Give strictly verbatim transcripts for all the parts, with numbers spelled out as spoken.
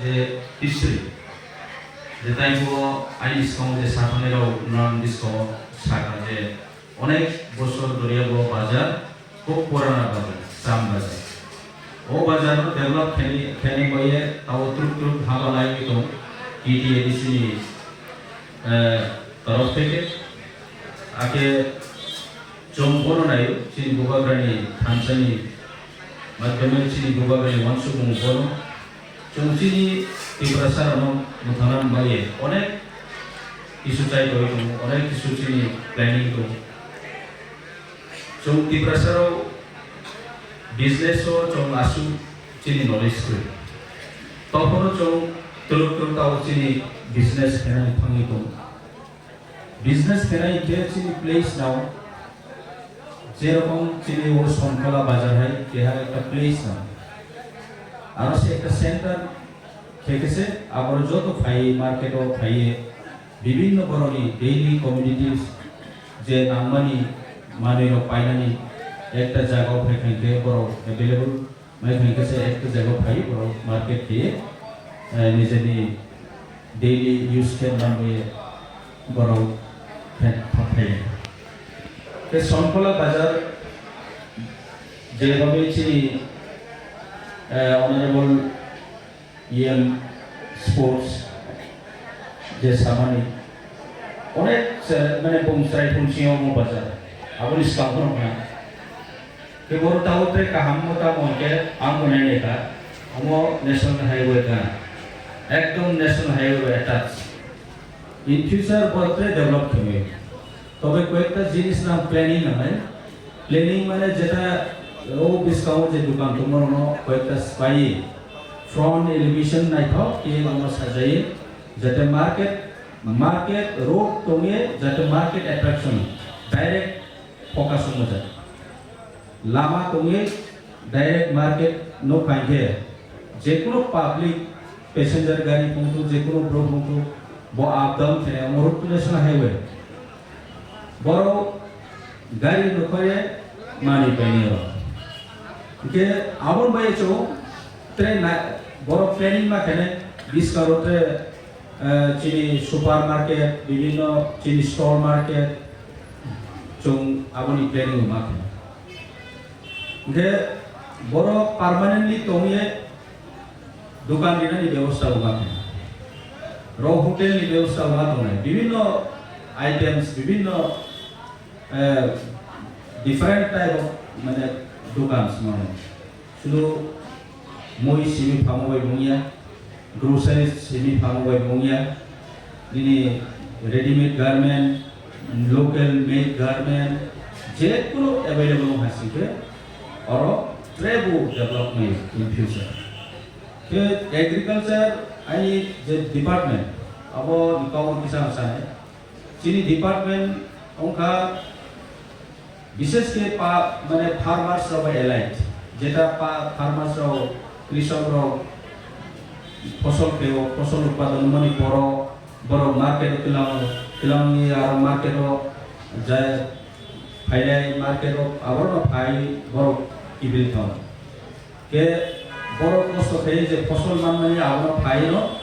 Je history, je taibo ani bwskango je sathanairok nang bwskango sakha je onek bosor dhoriya bo bazar huk purana bazar, cham bazar. O bazar no develop khainai, khainai baye tabo truk truk haba naiwi tong T T A D C ni, eh, torof theke. Ake Chwng bono naio, chini Bubagrani thansani madhyamoi chini Bubagrani uansukmung bono. Chwng chini Tiprasarano mwthangna bagwi onek kisu chai tongwi tongo, onek kisu chini planning tongo. Chwng Tiprasarao business o chwng aswk chini knowledge kwrwi. Tophono chwng twrwk twrwk tao chini business khainani thangwi tongo. Business khainai khe chini place nao, jerokom chini o Sonkhola bazar hai keha ekta place nao. Aro se ekta center khe khe se aboro joto phai market o phaiye bibinno borokni daily commodities je nangmani manwi rok painani ekta jaga o phai khe borok available. Mai khankhe se ekta jaga phai borok market khe, eh, nijeni daily use khe manwi borok khe phai. Khe Sonkhola bazar je babe chini, eh, honorable E M Sports je samani onek se mane bung chwrai phung sio mo bazar aboni skang phano khna. Khe boro tabuk tei kaham mo tamo hwnkhe ang bo nainai kha, omo national highway kha, ekdom national highway bai attach. In future bo tei develop khaimai. Tobe koyekta jinis nang planning nangnai. Planning mane jeta o bwskango je dukan tongma rokno koyekta swbai front elevation naithok khe omo sajai jate market, market road tongye jate market attraction direct focus wngmajak. Lama tongwi direct market no phaikhe, jekunu public passenger gari phungthu, jekunu bro phungthu, bo up down khainai omo road to national highway. Borok gari nukhoye manwi painai rok. Hwnkhe aboni bai chwng train na, borok planning ma khainai, biskaro tre, eh, chini supermarket, bibinno chini store market, chwng aboni planning ma khainai. Hwnkhe borok permanently tongye dukan rinani bebosta bo ma khainai. Rok hotel ni bebosta bo ma tongnai. Bibinno items, bibinno, eh, different type of, mane, dukan swnamwi. Sudu mui simi phango bai mungya, groceries simi phango bai mungya, nini readymade garment, local made garment, je kunu available wng hai singkhe oro trebu develop mai in future. Khe agriculture ani je department, abo ni kok kisa ang sanai. Chini department wngkha bishesh khe pa, mane farmers rok bai allied, jeta pa farmers rok, krisok rok fosol khe o, fosol utpadon mani poro borok market o twilang, twilangni aro market o jai phainai market o aborok no phai borok kibil thang. Khe borok kosto khe je fosol manmani abono phaino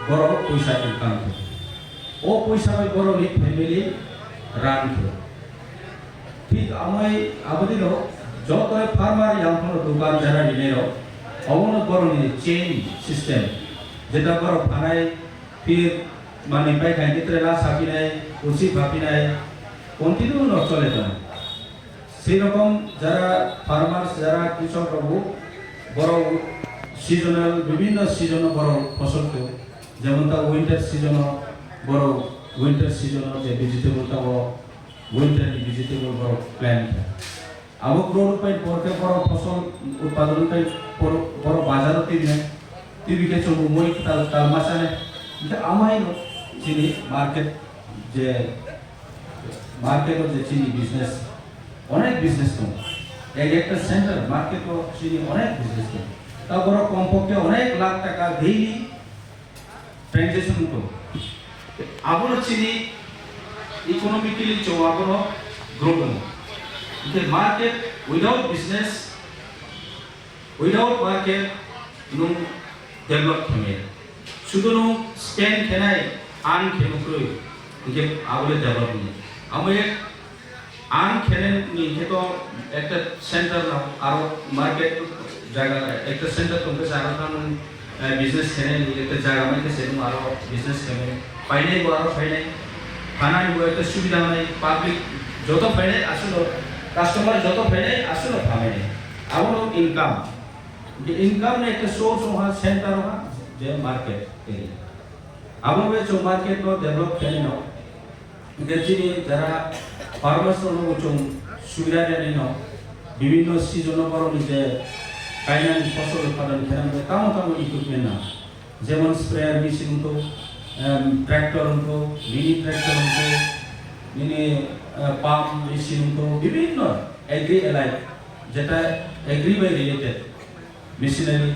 borok poisa income kho. O poisa bai borokni family run kho. Thik amai abodino joto farmer yang phano dukan jara rinai rok, abono borokni chain system, jeta borok phanai phir manwi pai khai khe tre la sapinai, usi phapinai, continue no chole tongo. Sei rokom jara farmers, jara krisok rok bo, borok seasonal, bibinno season o borok fosol kho, jemon ta winter season o borok winter season o je vegetable ta o winter ni vegetable borok plant kho. Abo crop pai por khe borok fosol utpadon pai por, borok bazar o tibinai, tibi khe chwng bo mui tal, tal ma sanai. Hingkhe amai no chini market je Market o je chini business, onek business tongo. Ek ekta center market o chini onek business tongo. Ta borok kompokkhe onek lakh taka daily transaction tongo. Abono chini economically chwng abono grow tongo. Hingkhe market without business, without market, nwng develop khe maya. Sudu no spend khenai, earn khe kwrwi, hinkhe abole develop ni. Amo ye earn khenai ni hinkhe to ekta center no aro market jaga ekta center tongkhe se aro tamo, eh, business khenai ni ekta jaga mai khe se aro business khenai. Painai bo aro painai. Phanani bo ekta subida nai, public joto painai asulo, customer joto painai asulo phainai. Abono income. Income ni ekta source wngkha center wngkha je market area. Abo bai chwng market no develop khainai no. Hinkhe chini jara farmers rok no chwng subida rwnai no. Bibhinno season o borok ni je kainani fosol utpadan khainani tamo tamo equipment na. Jemon sprayer machine wngkho, em, tractor wngkho, mini tractor wngkho, nini, eh, pump machine wngkho, bibhinno agri allied, jeta agri bai related machinery,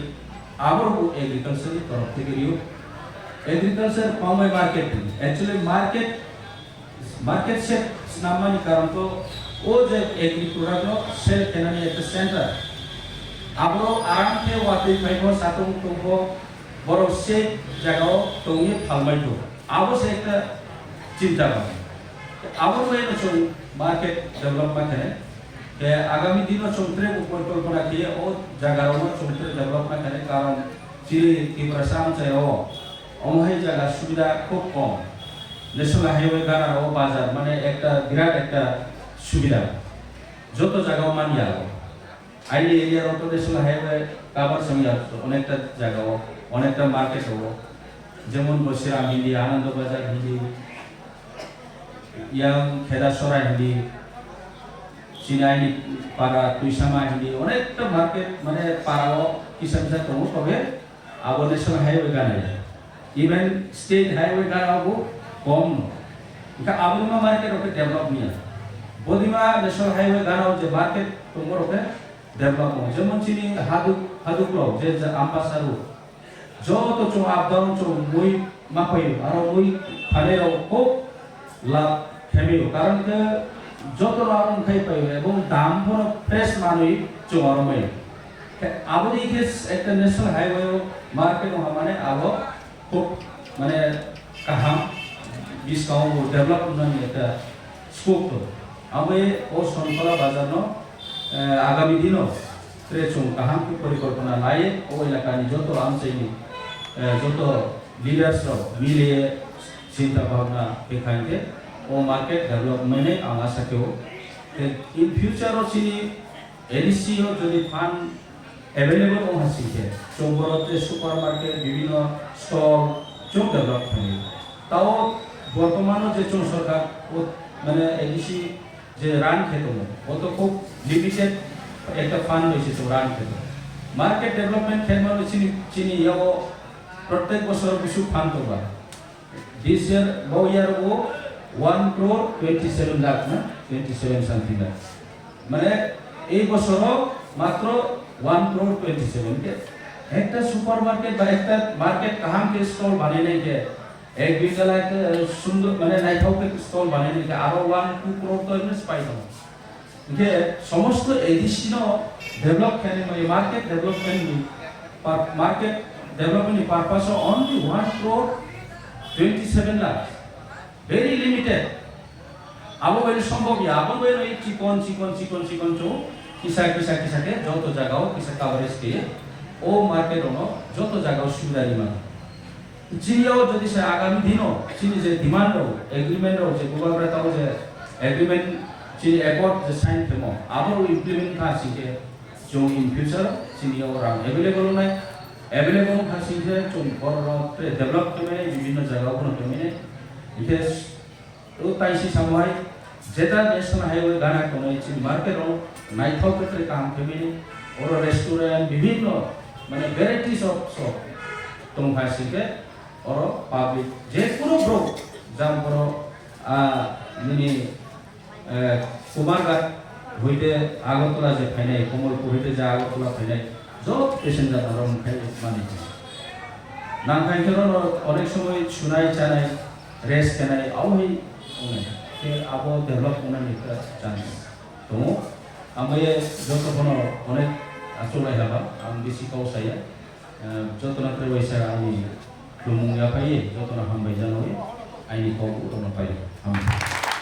aborok bo agriculture ni torok theke rio. Agriculture pamai market, actually market Market shed swnamnani karon to o je agri product no sell khenani ekta center. Aboro aram khe watwi phaikho satung tungkho borok se jagao tongwi phalmai tong. Abo se ekta chinta ba. Abo bai no chwng market develop ma khe. Te agami dino chwng tre bo porikolpona khe o jagarao no chwng tre develop ma khe karon chini Tiprasa amchaio Omo hai jaga subida khub kom. National Highway gana o bazar mane ekta birat ekta subida. Joto jaga o manya o. Aini area o to National Highway cover song ya onekta jaga o, onekta market o. Jemon Bosiram hindi, Anando Bazar hindi, yang Khedasora hindi, Sinai ni para Tuisama hindi, onekta market mane para o kisa kisa tongo tobe. Abo National Highway gana ya. Even State Highway gana bo kom no. Engkha abo ma market rok develop niya. Bodima National Highway gana je market tongo rok develop mo. Jemon chini Haduk, Haduk rok je je Ampasa road. Joto chung up down chung mui ma payo. Aro mui phale rok ko lab khaimio, karon khe joto rok aro khai paio ebong dam bono fresh manwi chwng aro maio. Khe aboni khe ekta national highway o market wngkha mane abo khub mane kaham, bwskango bo develop wngnani ekta scope tongo. Abo o Sontola bazar no, eh, agami dino tre chwng kaham khe porikolpona lai o elakani joto amchaini, eh, joto leaders rok mili chinta bhabna khe khai khe o market develop mane ang asa khe o. Khe in future o chini A D C o jodi fund available wngkha sing khe chwng borok tei supermarket bibhinno stall chwng develop khlai. Tao bortomano je chwng sorkar o mane A D C je run khe tongo, o to khub limited ekta fund bai se chwng run khe tongo. Market development khe mano chini, chini yago protek bosor busu fund tongo. This year, bo year o one crore twenty seven lakh na, twenty seven something lakh. Mane ei bosoro matro one crore twenty seven ke ekta supermarket ba ekta market kaham ke stall banai nai ke Ek dui tala ekta, eh, sundor, mane naithok khe stall banainai khe aro one two crore to emne se pai tongo. Hinkhe somosto A D C no develop khainai, mane market development ni pur-, market development ni purpose o only one crore twenty seven lakh. Very limited. Abo bai sombhob ya, abo bai no chikon, chikon, chikon, chikon cho kisa, kisa, kisa khe joto jaga o kisa coverage khe o market ono joto jaga o subida ri mano. Chini o jodi se agami dino chini je demand rok, agreement rok je bubagra tao je agreement chini accord je sign khemo, abo rok implement kha singkhe chwng in future chini o rang available nai, available kha singkhe chwng borok rok tre develop khe mane bibhinno jaga o bono khe mane. Hinkhe o taisi samai jeta national highway gana tongnai chini market rok naithok khe tre kaham khe mane, oro restaurant bibhinno mane varieties of shop tong kha singkhe oro public je kunu borok jang borok, ah, nini, eh, Kumarghat hoite Agartala je phainai, Komolpur hoite je Agartala phainai, joto passenger aro mungkhai mani. Nangkhai khe oro onek somoi sunai chanai, rest khenai, abohai wngnai. Khe abo develop wngnani ekta chance tongo. Amai joto phano onek achuk lai haba, ang bisi kau saya. Jotono kwrwi waisa ani khulumung yaphai, jotono hambai janawi, ani kok jotono pai. Hambai.